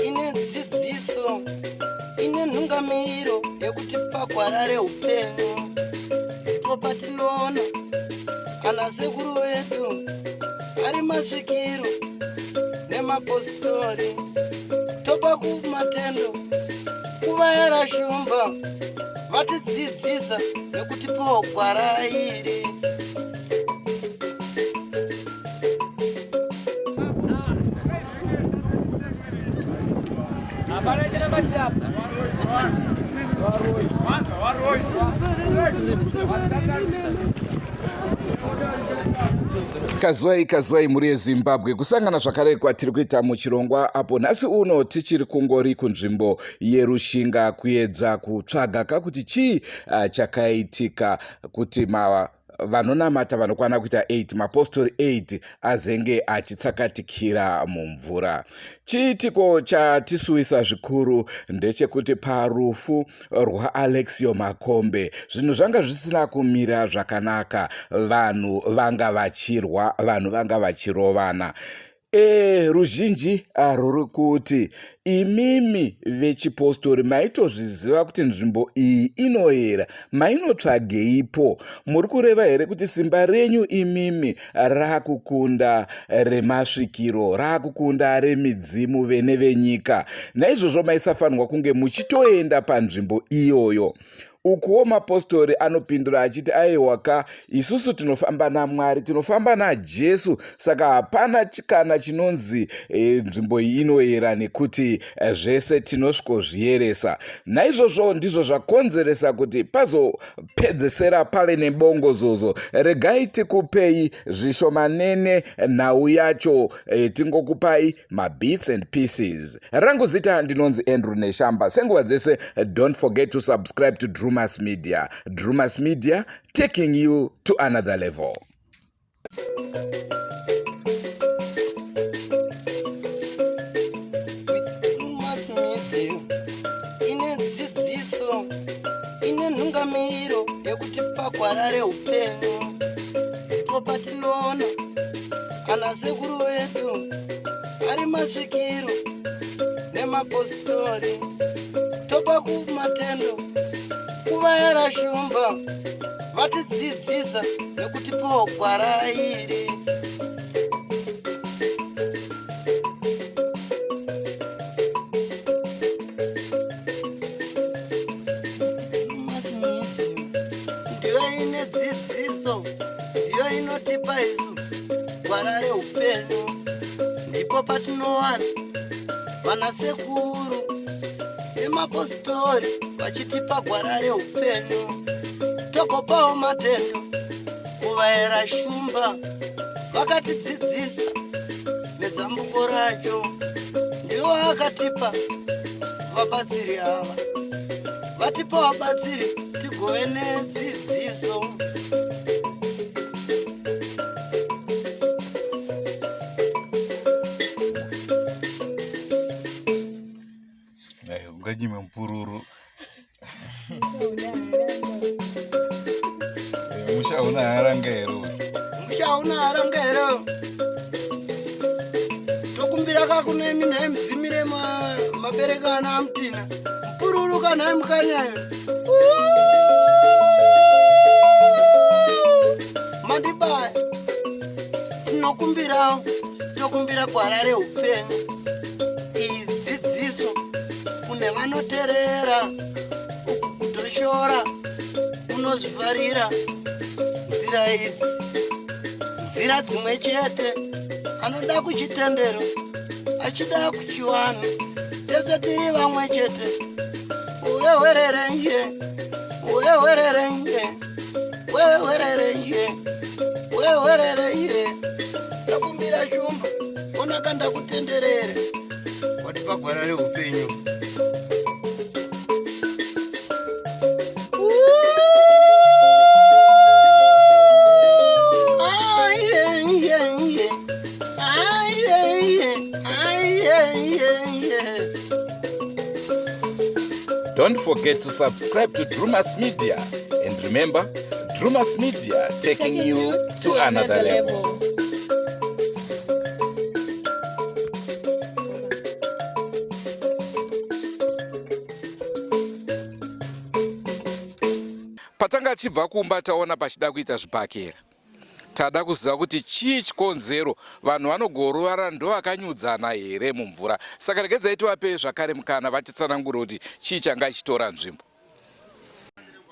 Ine dzidziso, ine nhungamiriro yekuti pagwara reupenyu ndipo patinoona ana sekuru vedu ari masvikiro nemapositori, topa kumatendo kuvayara shumba vatidzidzisa nekutipawo gwara iri. Kazwai kazwai mhuri yeZimbabwe, kusangana zvakare kwatiri kuita muchirongwa apo nhasi uno tichiri kungori kunzvimbo yeRushinga kuedza kutsvaga kakuti chii chakaitika kuti ma vanonamata vanokwana kuita 8 mapostori 8 azenge achitsakatikira mumvura. Chiitiko chatisuwisa zvikuru ndechekuti parufu rwaAlexio Makombe zvinhu zvanga zvisina kumira zvakanaka, vanhu vanga vachirwa, vanhu vanga vachirovana. Ruzhinji ruri kuti imimi vechipostori maitozviziva kuti nzvimbo iyi inoyera, mainotsvageipo? Muri kureva here kuti simba renyu imimi rakukunda remasvikiro, rakukunda remidzimu vene venyika? Naizvozvo maisafanirwa kunge muchitoenda panzvimbo iyoyo. Ukuwo mapostori anopindura achiti aiwa ka, isusu tinofamba naMwari, tinofamba naJesu, saka hapana kana chinonzi nzvimbo iyi inoyera nekuti zvese tinosvikozviyeresa. Naizvozvo ndizvo zvakonzeresa kuti pazopedzesera pave nebongozozo. Regai tikupei zvishomanene nhau yacho, tingokupai mabits and pieces. Rangu zita ndinonzi Andrew Neshamba. Senguva dzese, don't forget to subscribe to Drumas Media. Drumas Media, taking you to another level. Drumas Media ine dzidziso, ine nhungamiriro yekuti pagwara reupenyu ndipo patinoona ana sekuru vedu ari masvikiro nemapositori, topa kumatendo kuvayara shumba vatidzidzisa nekutipawo gwara iri. Ndiyo ine dzidziso, ndiyo inotipa isu gwara reupenyu, ndipo patinowana vana sekuru nemapositori vachitipa gwara reupenyu, togopawo matendo kuvaera shumba vakatidzidzisa nezambuko racho, ndiwo akatipa vabatsiri ava, vatipa vabatsiri tigove nedzidziso. Unganyime mupururu. Musha una haranga here? Musha una haranga here? Tokumbira kakunemi nhai mudzimire mabereka ana amutina. Mupururu kana mukanyayo. Mandibaya. Tinokumbirawo, tokumbira gwara reupenyu. Iyi dzidziso kune vanoterera, uku kutoshora unozvifarira. Nzira idzi nzira dzimwe chete, anoda kuchitendero achida kuchiwanhu, tese tiri vamwe chete. Uye nje, uye nje, uye nje, uye nje. Ndakumbira shumba, onaka ndakutenderere, watipa gwara reupenyu. Don't forget to subscribe to Drumas Media. And remember, Drewmas Media, taking you to another level. Patanga tichibva kumba taona pachida kuita zvibhakera. Tada kuziva kuti chii chikonzero vanhu vanogorovana ndovakanyudzana here mumvura. Saka regedzai tivape zvakare mukana vatitsanangure kuti chii changa chitora nzvimbo.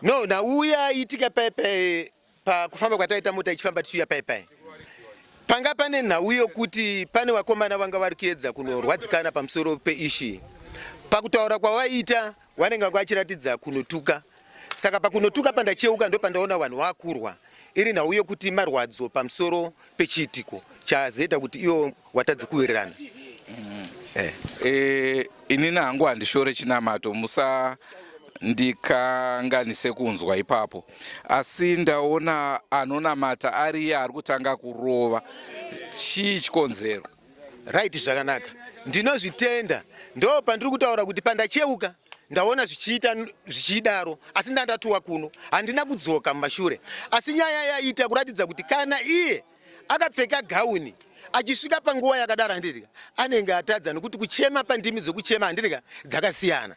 No, nauya itika paye paye pakufamba kwataita mota ichifamba tichiuya paye paye panga pane nhau yokuti pane vakomana vanga vari kuedza kunorwadzikana pamusoro peishi. Pakutaura kwavaiita vanenge vanga vachiratidza kunotuka. Saka pakunotuka pandacheuka ndopandaona vanhu vakurwa. Iri nhau yokuti marwadzo pamusoro pechiitiko chazoita kuti iwo watadze kuwirirana. Eh. Eh, inini hangu handishore chinamato musa ndikanganise kunzwa ipapo asi ndaona anonamata ariye ari kutanga kurova chii chikonzero Right, zvakanaka, ndinozvitenda. Ndo pandiri kutaura kuti pandacheuka ndaona zvichiita zvichidaro, asi ndandatuwa kuno handina kudzoka mumashure. Asi nyaya yaita kuratidza kuti kana iye akapfeka gauni achisvika panguva yakadaro, handirika anenge atadza, nokuti kuchema pandimi dzokuchema handirika dzakasiyana.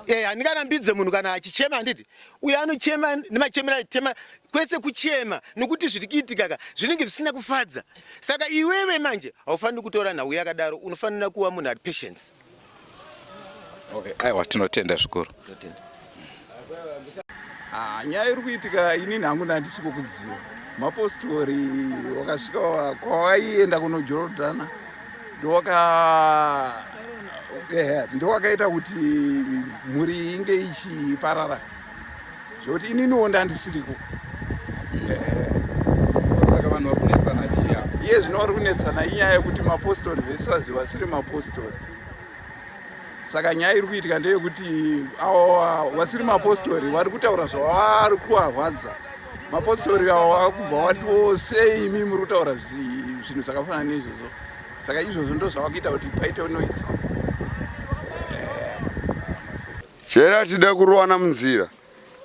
Eh, handingarambidze munhu kana achichema handiti uyo anochema nemachemero achema kwese kuchema nokuti zviri kuitika ka zvinenge zvisina kufadza. Saka iwewe manje haufaniri kutora nhau yakadaro, unofanira kuva munhu ari patience. Okay, aiwa tinotenda zvikuru. Ah, nyaya iri kuitika inini hangu ndandisiko kudziva mapostori wakasvika kwawaienda kunojorodhana ndowaka ndowakaita kuti mhuri inge ichiparara zvekuti ininiwo ndandisiriko. Saka vanhu vari kunetsana chiya iye zvino vari kunetsana inyaya yekuti mapostori versus vasiri mapostori. Saka nyaya iri kuitika ndeyekuti avo vasiri mapostori vari kutaura zvavari kuvarwadza. Mapostori avo vakubva watiwo sei imi muri kutaura zvinhu zvakafanana neizvozvo. Saka izvozvo ndo zvavakuita kuti paite noise. Chera tida kurowana munzira.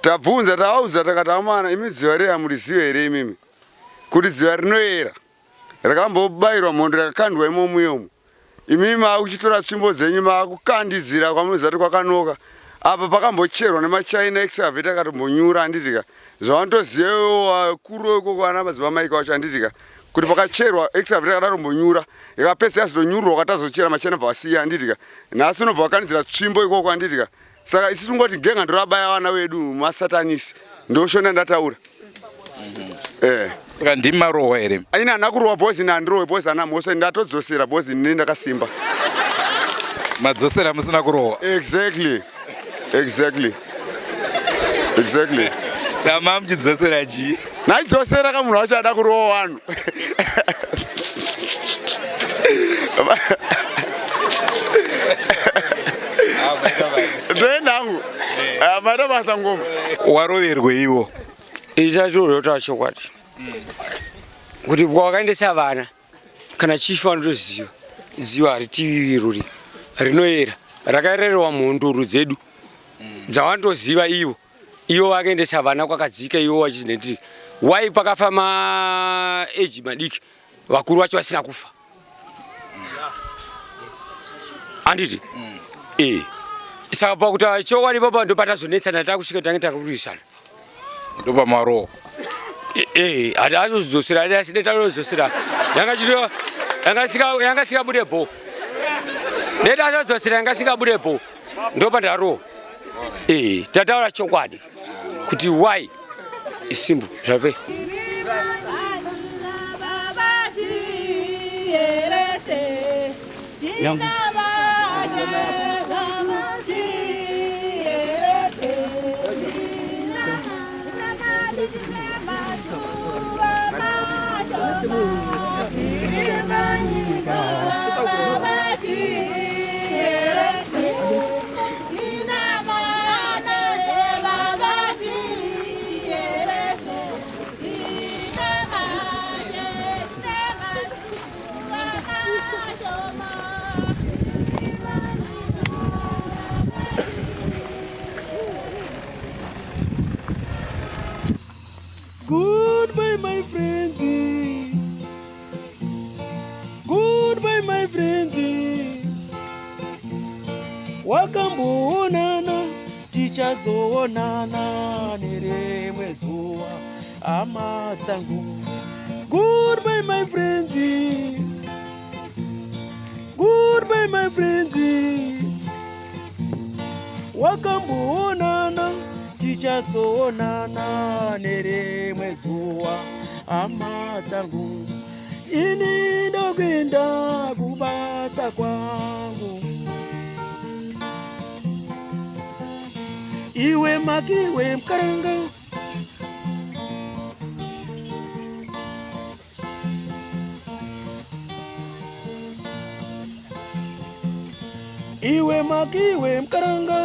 Tabvunza tavaudza takati amana imi dziva riya murizive here imimi kuti dziva rinoyera rakambobayirwa mhondo rakakandwa imomo imomo imimi maakuchitora tsvimbo dzenyu maakukandidzira kwamunoziva kuti kwakanoka apa pakambocherwa nemaChina excavator akatombonyura handitika zvavanotoziva vakuru ikoko vana madzibaba maika vacho handitika kuti pakacherwa excavator yakadatombonyura yakapedza yazotonyurwa kwatazochera machina bva vasiya handitika nhasi unobva wakandidzira tsvimbo ikoko handitika. Saka isu tingoti genga ndorabaya vana vedu masatanisi ndoshona ndataura. Eh. Saka ndimi marohwa here? Ini handina kurohwa boys, ini handirohwe boys, handina mhosva, ndatodzosera boys, ini ndakasimba. Madzosera musina kurohwa? Exactly. Exactly. Exactly. Saka mamuchidzosera chii? Naidzosera ka munhu wacho ada kurohwa vanhu. Ndoenda hangu. Ah, maita basa ngoma. Waroverweiwo? Ichatorota chokwadi kuti kwawakaendesa vana kana chief vanotoziva ziva haritivi ruri rinoera rakaererewa mhondoro dzedu dzavanotoziva ivo ivo vakaendesa vana kwakadzika ivo vachizinetiri wai pakafa maeji madiki vakuru vacho vasina kufa handiti eh saka pakuti chokwadi papa ndopatazonetsana takusvika tange takurwisana ndopamaroho eh hati azodzosera asi detazodzosera yanga chiriyo yanga sika yanga sikabude bho deta azodzosera yanga sikabude bho ndopandaroho eh tataura chokwadi kuti why isimbu zvape yangu. Goodbye my friends. Goodbye my friends. Wakamboonana tichazoonana nerimwe zuva hama dzangu. Goodbye my friends. Goodbye my friends. Wakamboonana tichazoonana nerimwe zuva hama dzangu. Ini ndokuenda kubasa kwangu. Iwe makiwe mkaranga. Iwe makiwe mkaranga.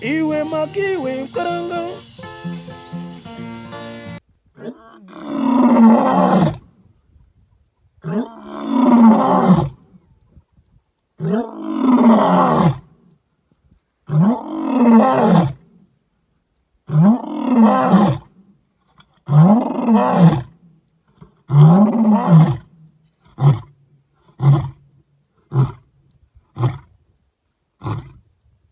Iwe makiwe mkaranga.